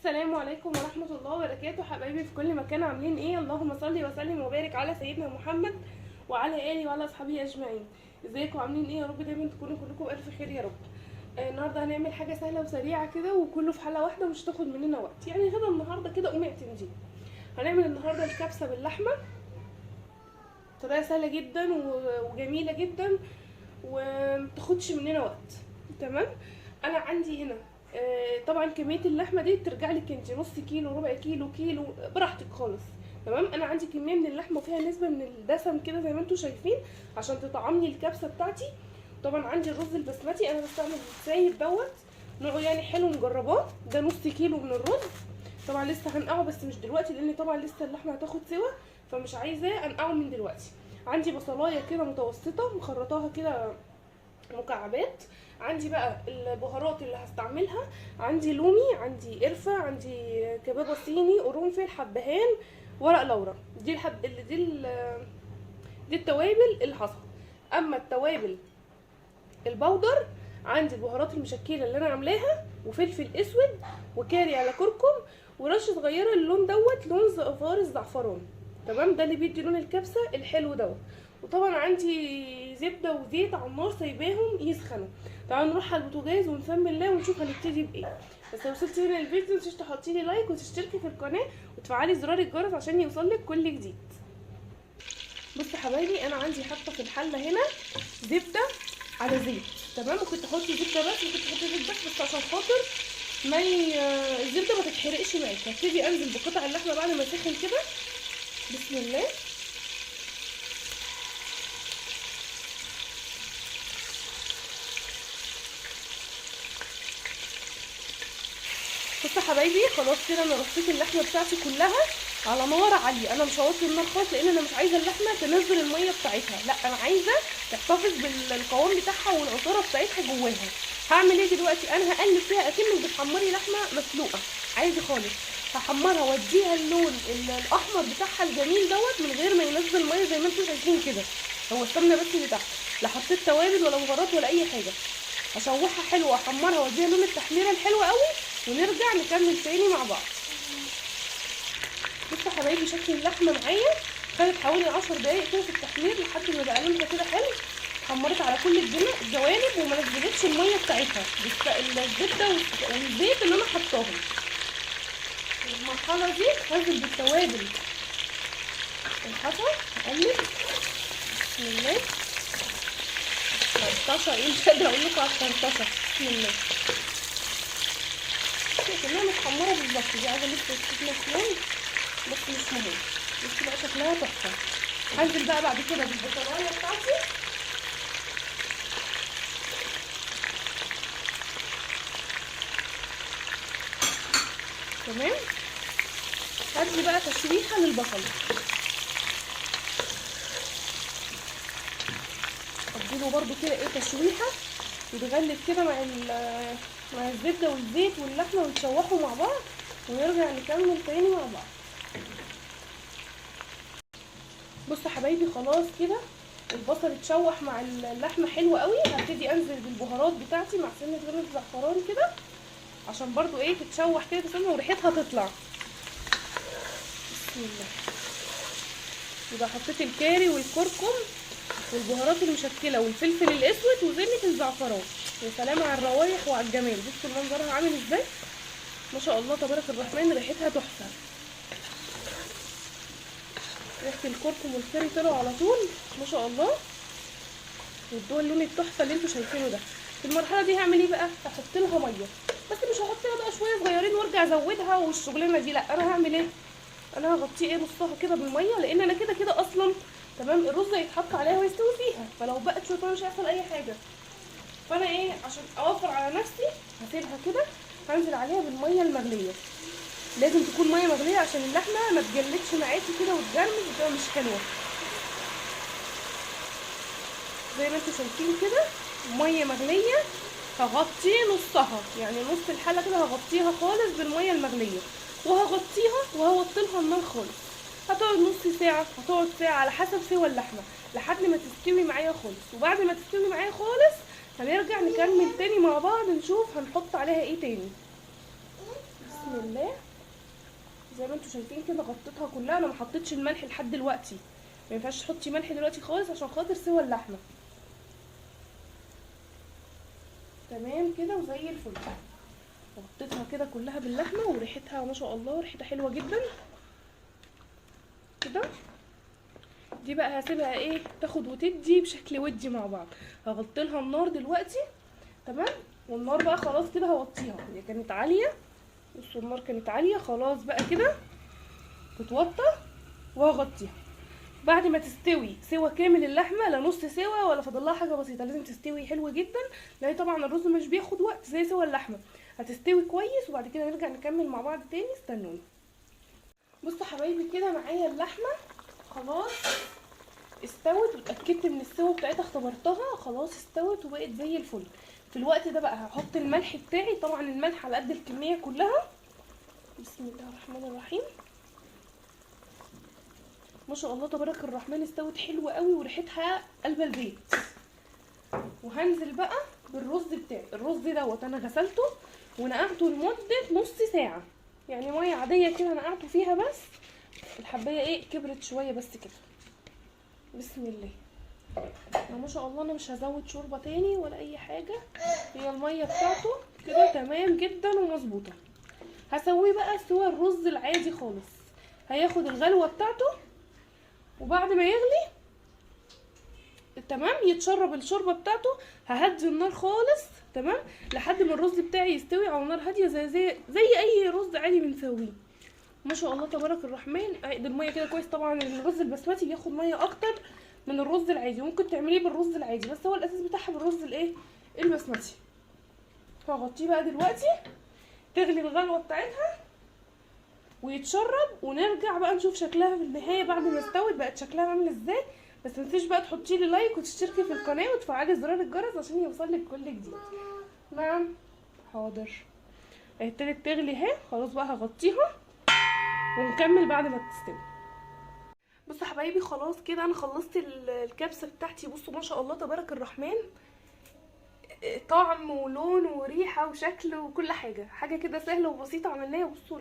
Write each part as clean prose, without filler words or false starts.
السلام عليكم ورحمة الله وبركاته حبايبي في كل مكان، عاملين ايه؟ اللهم صل وسلم وبارك على سيدنا محمد وعلى اله وعلى اصحابه اجمعين. ازيكم عاملين ايه؟ يا رب دايما تكونوا كلكم بالف خير يا رب. النهارده هنعمل حاجة سهلة وسريعة كده وكله في حله واحدة ومش هتاخد مننا وقت، يعني غدا النهارده كده قومي اعتمدي. هنعمل النهارده الكبسه باللحمه، طريقه سهلة جدا وجميلة جدا ومتاخدش مننا وقت. تمام، انا عندي هنا طبعا كمية اللحمة دي ترجع لك انت نص كيلو، ربع كيلو، كيلو، براحتك خالص. تمام، انا عندي كمية من اللحمة وفيها نسبه من الدسم كده زي ما انتم شايفين عشان تطعمني الكبسه بتاعتي. طبعا عندي الرز البسمتي، انا بستعمل السايب دوت، نوعه يعني حلو مجرباه. ده نص كيلو من الرز، طبعا لسه هنقعه بس مش دلوقتي لان طبعا لسه اللحمة هتاخد سوا، فمش عايزاه انقعه من دلوقتي. عندي بصلايه كده متوسطه مخرطاها كده مكعبات. عندي بقى البهارات اللي هستعملها، عندي لومي، عندي قرفه، عندي كبابه صيني، قرنفل، حبهان، ورق لورا. دي الحب اللي دي التوابل الحصى. اما التوابل البودر، عندي البهارات المشكلة اللي انا عاملاها، وفلفل اسود، وكاري على كركم، ورشه صغيرة اللون دوت لون زفار الزعفران. تمام، ده اللي بيدي لون الكبسه الحلو دوت. وطبعا عندي زبدة وزيت على النار سايباهم يسخنوا. تعالوا نروح على البوتاجاز ونسمي الله ونشوف هنبتدي بايه. بس لو وصلتي هنا للفيديو متنسيش تحطي لي like وتشتركي في القناة وتفعلي زرار الجرس عشان يوصلك كل جديد. بصوا حبايبي، انا عندي حاطه في الحلة هنا زبدة على زيت. تمام، ممكن تحطي زبدة بس، ممكن تحطي زيت بس عشان خاطر ما الزبدة ما تتحرقش معاكي. هبتدي انزل بقطع اللحمة بعد ما سخن كده. بسم الله. بصوا حبايبي، خلاص كده انا رصيت اللحمة بتاعتي كلها على نار عالية. انا مش هوطي النار خالص لان انا مش عايزه اللحمة تنزل المية بتاعتها، لا انا عايزه تحتفظ بالقوام بتاعها والعصاره بتاعتها جواها. هعمل ايه دلوقتي؟ انا هقلب فيها اكنك بتحمري لحمه مسلوقة عادي خالص. هحمرها واديها اللون الاحمر بتاعها الجميل دوت من غير ما ينزل مية زي ما انتم شايفين كده. هو السمنة بس اللي تحت، لا حطيت توابل ولا بهارات ولا اي حاجة. هشوحها حلوة، احمرها واديها لون التحميره الحلوة قوي، ونرجع نكمل تاني مع بعض. بصوا حبايبي، شكل اللحمة معايا خدت حوالي 10 دقايق كده في التحمير لحد ما بقى لونها كده حلو. اتحمرت على كل الجوانب وما نزلتش المية بتاعتها، الزبدة والزيت اللي انا حطاهم. المرحلة دي هنزل بالتوابل الحصى، هقلب. بسم الله. طرطشه ايه؟ مش قادرة اقول لكم على الطرطشه. بسم الله. كلها متحمره بالظبط، دي عايزه لسه تتمسلون بس مش مهم. بس بقى شكلها تحفة. هنزل بقى بعد كده بالبصلايه بتاعتي. تمام، هدي بقى تشويحه للبصل، اديله برده كده ايه تشويحه يتغلف كده مع الزبدة والزيت واللحمة ويتشوحوا مع بعض، ونرجع نكمل تاني مع بعض. بصوا حبايبي، خلاص كده البصل اتشوح مع اللحمة حلو قوي. هبتدي انزل بالبهارات بتاعتي مع سنة لون الزعفران كده عشان برضو ايه تتشوح كده بسنة وريحتها تطلع. بسم الله. يبقى حطيت الكاري والكركم والبهارات المشكلة والفلفل الاسود وزنه الزعفران. يا سلام على الروايح وعلى الجمال. بصوا منظرها عامل ازاي، ما شاء الله تبارك الرحمن، ريحتها تحفة. ريحه الكركم والكاري طلعوا على طول ما شاء الله، وادوها اللون التحفة اللي انتوا شايفينه ده. في المرحلة دي هعمل ايه بقى؟ هحط لها مية، بس مش هحط لها بقى شوية صغيرين وارجع ازودها والشغلانه دي، لا انا هعمل ايه؟ انا هغطيه ايه نصها كده بالمية، لان انا كده كده اصلا تمام الرز هيتحط عليها ويستوي فيها، فلو بقت شوية مش هيحصل اي حاجة. فانا ايه عشان اوفر على نفسي هسيبها كده، هنزل عليها بالمية المغليه. لازم تكون مية مغليه عشان اللحمة ما تجلدش معاكي كده وتجرمش وتبقى مش حلوة. زي ما انتم شايفين كده مية مغليه، هغطي نصها، يعني نص الحلة كده هغطيها خالص بالمية المغليه، وهغطيها وهوطي لها النار خالص. هتقعد نص ساعة، هتقعد ساعة على حسب سوى اللحمة لحد ما تستوي معايا خالص. وبعد ما تستوي معايا خالص هنرجع نكمل تاني مع بعض، نشوف هنحط عليها ايه تاني. بسم بسم الله. زي ما انتم شايفين كده غطيتها كلها. انا ما حطيتش الملح لحد دلوقتي، ما ينفعش تحطي ملح دلوقتي خالص عشان خاطر سوى اللحمة. تمام كده وزي الفل. غطيتها كده كلها باللحمه، وريحتها ما شاء الله ريحتها حلوة جدا كده. دي بقى هسيبها ايه تاخد وتدي بشكل ودي مع بعض. هغطي لها النار دلوقتي. تمام، والنار بقى خلاص كده هوطيها، هي كانت عالية، بصوا النار كانت عالية، خلاص بقى كده تتوطى وهغطيها. بعد ما تستوي سوا كامل اللحمة، لا نص سوا ولا فاضل لها حاجة بسيطة، لازم تستوي حلو جدا، لان طبعا الرز مش بياخد وقت زي سوا اللحمة. هتستوي كويس وبعد كده نرجع نكمل مع بعض تاني، استنوني. بصوا حبايبي كده معايا اللحمة خلاص استوت، واتاكدت من السوا بتاعتها، اختبرتها خلاص استوت وبقت زي الفل. في الوقت ده بقى هحط الملح بتاعي، طبعا الملح على قد الكمية كلها. بسم الله الرحمن الرحيم. ما شاء الله تبارك الرحمن، استوت حلوة قوي وريحتها قلب البيت. وهنزل بقى بالرز بتاعي. الرز دوت انا غسلته ونقعته لمدة نص ساعة، يعني مية عادية كده نقعته فيها، بس الحبايه ايه كبرت شوية بس كده. بسم الله. ما شاء الله انا مش هزود شوربة تاني ولا اي حاجة، هي المية بتاعته كده تمام جدا ومظبوطه. هسويه بقى سوى الرز العادي خالص، هياخد الغلوه بتاعته، وبعد ما يغلي تمام يتشرب الشوربة بتاعته. ههدي النار خالص تمام لحد ما الرز بتاعي يستوي على نار هادية، زي زي زي اي رز عادي بنسويه. ما شاء الله تبارك الرحمن. اعقد المية كده كويس. طبعا الرز البسمتي بياخد مية اكتر من الرز العادي، ممكن تعمليه بالرز العادي، بس هو الاساس بتاعها بالرز الايه البسمتي. هغطيه بقى دلوقتي تغلي الغلوه بتاعتها ويتشرب، ونرجع بقى نشوف شكلها في النهاية بعد ما استوت بقت شكلها عامل ازاي. بس متنسيش بقى تحطي لي like وتشتركي في القناة وتفعلي زرار الجرس عشان يوصلك كل جديد. نعم حاضر. ابتدت تغلي اهي، خلاص بقى هغطيها ونكمل بعد ما تستوي. بصوا حبايبي خلاص كده انا خلصت الكبسه بتاعتي. بصوا ما شاء الله تبارك الرحمن، طعم ولون وريحه وشكل وكل حاجة، حاجة كده سهلة وبسيطة عملناها. بصوا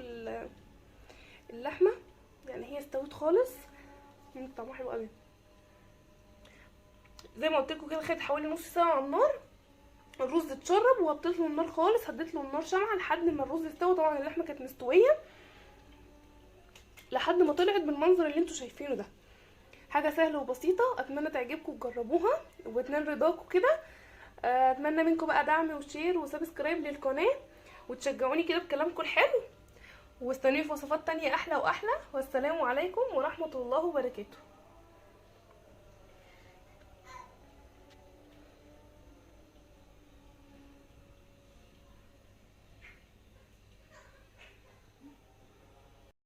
اللحمة يعني هي استوت خالص، طعمها حلو قوي. زي ما قلت لكم كده خدت حوالي نص ساعة على النار، الرز اتشرب ووطيت له النار خالص، هديت له النار شمعة لحد ما الرز استوى. طبعا اللحمة كانت مستوية لحد ما طلعت بالمنظر اللي انتوا شايفينه ده. حاجة سهلة وبسيطة، اتمنى تعجبكم وتجربوها وتنال رضاكم كده. اتمنى منكم بقى دعم و share و subscribe للقناة، وتشجعوني كده بكلامكم الحلو، واستنوني في وصفات تانية احلى واحلى. والسلام عليكم ورحمة الله وبركاته.